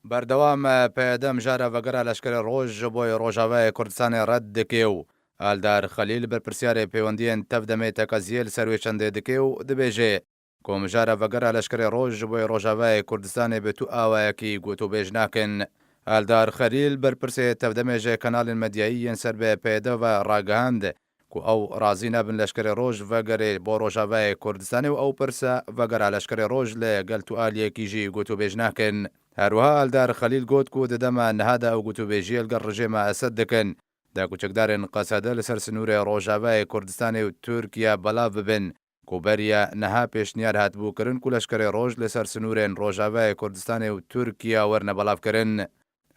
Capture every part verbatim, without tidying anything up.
Berdewam e, P Y D mijara vegera Leşkerê Roj ji bo Rojavayê Kurdistanê red dike û Eldar Xelîl berpirsiyarê pêwendiyên tevdemê tekeziyê li ser wê çendê dike û dibêje ku mijara vegera Leşkerê Roj ji bo Rojavayê Kurdistanê bi tu awayekî gotûbêj nakin. Eldar Xelîl, berpirsê tevdemê ji kanalên medyayî yên ser bi P Y D ve ragihand ku ew razî nebin Leşkerê Roj vegerê bo Rojavayê Kurdistanê û ew pirsa vegera Leşkerê Roj li gel tu aliyekî jî gotûbêj nakin. Her wiha Eldar Xelîl got ku di dema niha de ew gotûbêjiyê li gel rejêma Esed dikin, de ku çekdarên Qesede li ser sinûrê Rojavayê Kurdistanê û Tirkiye belav bibin, ku beriya niha pêşniyar hatibû kirin ku Leşkerê Roj li ser sinûrên Rojavayê Kurdistanê û Tirkiye werne belavkirin.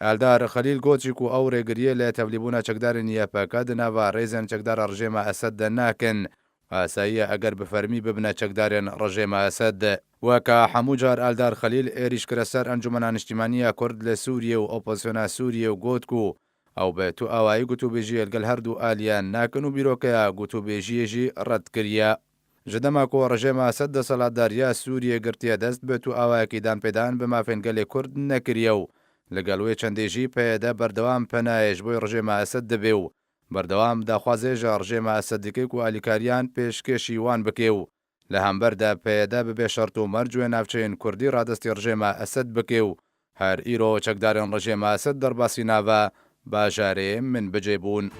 Eldar Xelîl got jî ku ew rêgiriyê li tevlîbûna çekdarên Y P G di nava rêzên çekdara rejêma Esed de nakin. Asayî ye eger bi fermî bibine çekdarên rejêma Esed. Weke hemû car Eldar Xelîl êrîş kire ser Encûmena Niştîmanî ya Kurd li Sûriyê û Opozisyona Sûriyê û got ku ew bi tu awayî gotûbêjiyê li gel her du aliyan nakin û bîrokeya gotûbêjiyê jî red kiriye. Ji dema ku rejêma Esed desthilatdariya Sûriyê girtiye dest, bi tu awayekî danpêdan bi mafên gelê Kurd nekiriye û li gel wê çendê jî P Y D berdewam penayê ji bo rejêma Esed dibe û berdewam daxwazê ji rejêma Esed dike ku alîkariyan pêşkêşî wan bike û li hember de P Y D bibe şert û merc wê navçeyên Kurdî radestî rejêma Esed bike û her îro çekdarên rejêma Esed derbasî nava bajarê Minbicê bûn.